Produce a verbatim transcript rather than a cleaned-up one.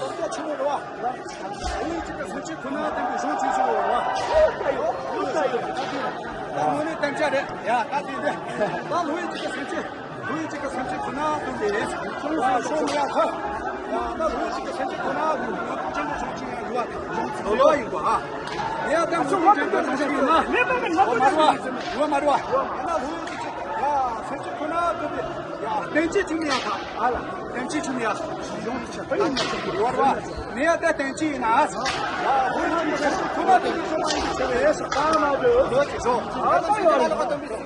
ལོ་རྒྱ་ཆེན་མོ་རེད་བ། ལྷོ་ཡུལ་གཅིག་གི་སེམས་ཅན་ཁོ་ན་བསྟན་པའི་གཞུང་ཆེན་ཞིག་ཡོད་རེད་བ། དངོས་གནས་གཏན་འཇགས་རེད་ཡ། ད་དེ་འདི་ད་ལྷོ་ཡུལ་གཅིག་གི་སེམས་ཅན། ལྷོ་ཡུལ་གཅིག་གི་སེམས་ཅན་ཁོ་ན་བསྟན་པའི་ཤོག་མི་ཡ་ཁ། ཡ་ད་ལྷོ་ཡུལ་གཅིག་གི་སེམས་ཅན་ཁོ་ན་བསྟན་པའི་ཡང་ཁུངས་ཆེན་པོ་གཞུང་ཆེན་ཡང་ཡོད་བ། གཞུང་ཆེན་ཡོད་བ་ཡིན་པ་ཨ། ཡ་ད་ཚོ་ཁོ་དྲན་པ་ཐམས་ཅད་ཡིན་ན་མེད་པ་མེད་ན་ཡོད་མ་རེད་བ། ཡོད་མ་རེད་བ། ཡ་ད་ལྷོ་ཡུལ་གཅིག་ཡ་སེམས་ཅན་ཁོ་ན་བསྟན་པའི་ཡ་བསྟན་བཅོས་ཆུང་མི་ཡ་ཁ་ཨ་ལ། དེང་ཕྱིན་ཆུ་མིའ་གཞུང་དུ་ཆ་བར་མ་ཆགས་པར་བར་བ། མི་ཡ་ད་དེང་ཕྱིན་ཡིན་ན། ཡ་ཧུར་ཧུར་གྱི་ཁུ་མ་དེ་ཚོ་མ་ཡིན་ཟེར་བའི་ས་ཏང་མ་དུ་ལོ་ཅི་ཚོ། ཨ་ད་ཡོད་རེད།